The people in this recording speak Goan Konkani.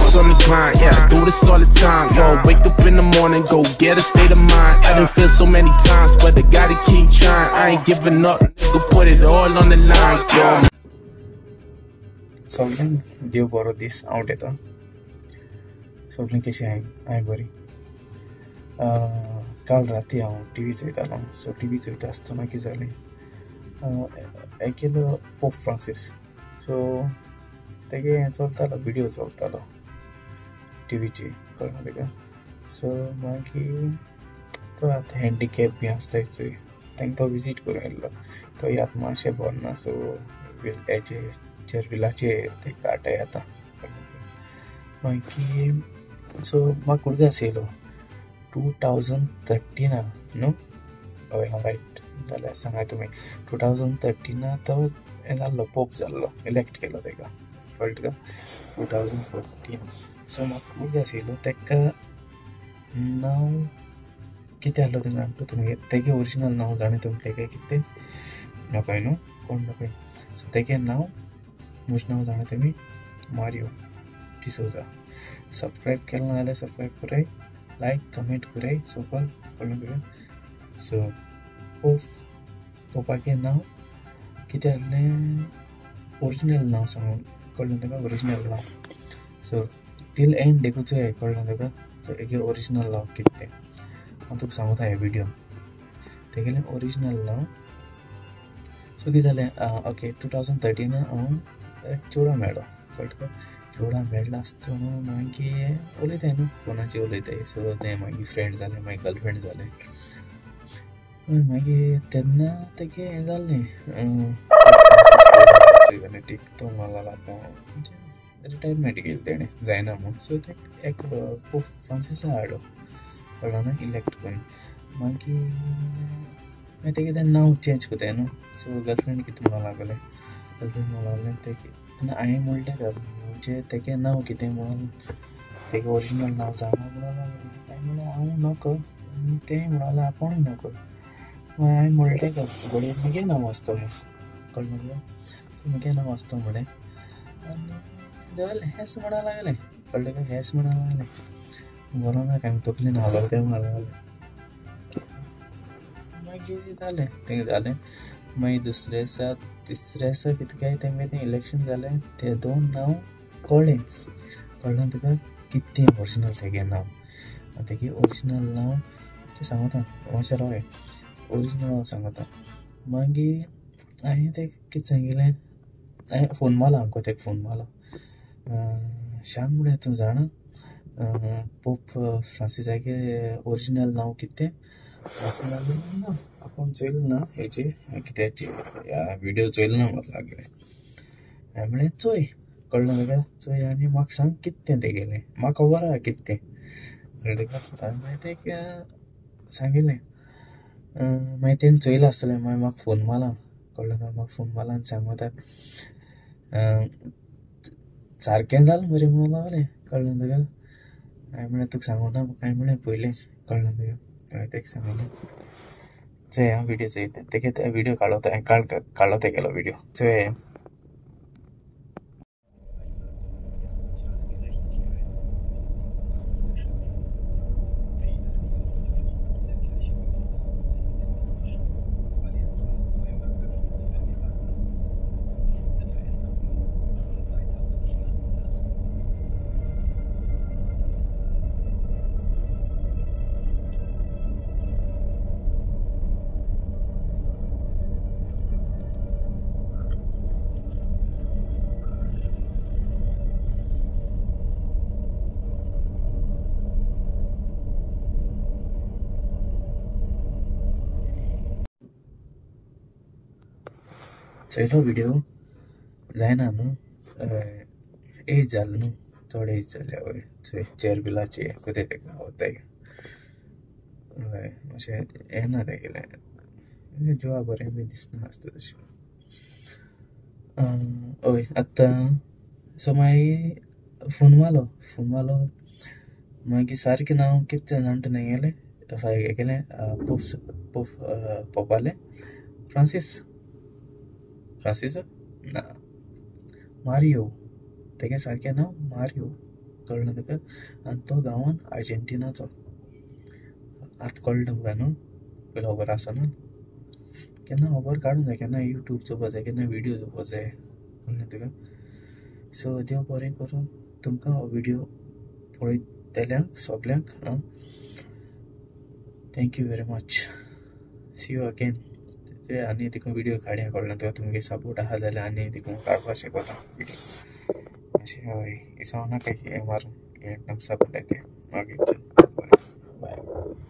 Always on the grind, yeah, I do this all the time. Yo, wake up in the morning, go get a state of mind. I done feel so many times, but I gotta keep trying. I ain't giving up, nigga, put it all on the line. Yo. सगळ्यांक देव बरो दीस हांव उलयतां. सगळीं कशीं हांवें हांवें बरी. काल राती हांव टी व्ही चोयतालो. सो टी व्ही चोयता आसतना कितें जालें, एकलो पोप फ्रांसीस, सो तेगे हें चलतालो, विडियो चलतालो टिवीचेर, कळ्ळें तुका. सो मागीर तो आतां हँडिकॅप बी आसताय चोय, तांकां तो विजीट करूंक येयल्लो. तो आतां मातशें बरो ना, सो हेचे चेरविलाचे तेका हाडटाय आतां. मागीर सो म्हाका उडगास येयलो 2013 न्हू, हय हांव रायट जाल्यार सांगाय तुमी. 2013 तो हें जाल्लो, पोप जाल्लो, इलेक्ट केलो तेका, कळ्ळें तुका, 2014. सो म्हाका उडगास येयलो तेका नांव कितें आहलो तें जाणा तुमी, तेगे ओरिजिनल नांव जाणा तुमी तेगे कितें नकोय न्हू, कोण नकोय. सो तेगे नांव, म्हजें नांव जाणा तुमी, मारियो डिसोजा. सबस्क्रायब केलें ना जाल्यार सबस्क्रायब कराय, लायक कमेंट कराय, सोपल, कळ्ळें तुका. सो पोप पोपाचें नांव कितें आहलें, ओरिजिनल नांव सांगून, कळ्ळें तुका, ओरिजिनल नांव. सो टील एंड देखूं चोय, कळ्ळें तुका. सो एगे ओरिजिनल नांव कितें तें हांव तुका सांगता हे विडियो, तेगेलें ओरिजिनल नांव. सो कितें जालें, ओके 2013 हांव एक चेडो मेळ्ळो, कळ्ळें तुका. चेडा मेळ्ळो आसतना मागीर उलयताय न्हू, फोनाचेर उलयताय. सो तें मागीर फ्रेंड जालें, मागीर गर्लफ्रेंड जालें. हय, मागीर तेन्ना तेगे हें जालें, टीक तो म्हणपाक लागलो, म्हणजे रिटायरमेंट केली तेणें, जायना म्हूण. सो ते एक पोप फ्रांसिसा हाडलो, कळ्ळें ना, इलेक्ट करून. मागीर मागीर तेगे तें नांव चेंज करताय न्हू. सो गर्लफ्रेंड कितें म्हणपाक लागलें, गर्लफ्रेंड म्हणपाक लागलें तेगे, आनी हांवें म्हणलें तेका, म्हणजे तेगे नांव कितें म्हणून, तेगे ओरिजिनल नांव जाणा म्हणून लागलें. हांवें म्हणलें हांव नकळ, तें म्हणलें आपूणय नकळ. मागीर हांवें म्हणलें तेका, घडये म्हगें नांव आसतलें म्हूण, कळ्ळें तुका, म्हगें नांव आसतलें म्हणलें. आनी देवालें हेंच म्हणपाक लागलें, कळ्ळें तुका, हेंच म्हणपाक लागलें. बरो ना काय तकली ना घालो काय म्हणपाक लागलें. मागीर जालें तें जालें. मागीर दुसरे दिसा तिसऱ्या दिसा कितें काय तेंगे तें इलेक्शन जालें, तें दोन नांव कळ्ळें, कळ्ळें तुका कितें ओरिजिनल तेगें नांव. तेगे ओरिजिनल नांव तें सांगता, मातशें रावया, ओरिजिनल नांव सांगता. मागीर हांवें तें कितें सांगिल्लें, हांवें फोन मारलो आमकां, तेका फोन मारलो, शान म्हणलें तूं जाणा पोप फ्रांसिसागे ओरिजिनल नांव कितें. ना आपूण चोयलें ना हेजे कित्याचे विडियो चोयलो ना म्हणपाक लागलें. हांवें म्हणलें चोय, कळ्ळें तुका, चोय आनी म्हाका सांग कितें तें तेगेलें, म्हाका खबर आहा कितें तें, कळ्ळें तुका. हांवें मागीर तेका सांगिल्लें, मागीर तेणें चोयलां आसतलें, मागीर म्हाका फोन मारला, कळ्ळें तुका, म्हाका फोन मारला आनी सांगता सारकें जालें मरे म्हणून लागलें, कळ्ळें तुका. हांवें म्हणलें तुका सांगूं ना, हांवें म्हणलें पयलें, कळ्ळें तुका. हांवें तेका सांगिल्लें चोय हांव विडियो चोयता, तेगे ते विडियो काडलो, काडलो तेगेलो विडियो चोय. चोयलो विडियो जायना न्हू, एज जाल न्हू, चड एज जाल्या. हय, चोय चेर बिलाचे कोते तेका वताय, हय मातशें हें ना तेगेलें, जिवा बरें बी दिसना आसता तशें. हय आतां सो मागीर फोन मारलो, फोन मारलो मागीर सारकें नांव कितें जाणा तेगेलें, हेगेलें पोप पोप पोपालें फ्रांसीस, फ्रांसीस ना मारियो, तेगे सारकें नांव मारियो, कळ्ळें तुका. आनी तो गांवान आर्जेंटिनाचो. आतां कळ्ळें तुमकां न्हू, पयलीं खबर आसना. केन्ना खबर काडूंक जाय, केन्ना यूट्यूब चोवपा जाय, केन्ना विडियो चोवपा जाय, कळ्ळें तुका. सो देव बरें करूं तुमकां हो विडियो पळयतल्यांक सगल्यांक. आं, thank you very much, see you again. ते आनी तितून विडियो काडया, कळ्ळें तुका. तुमगे सपोर्ट आसा जाल्यार आनी तितून काडपाक शकता विडियो. अशें हय, इसवणाक हें मारून हें थम्स अप म्हणटाय तें. ओके, चल बरें, बाय.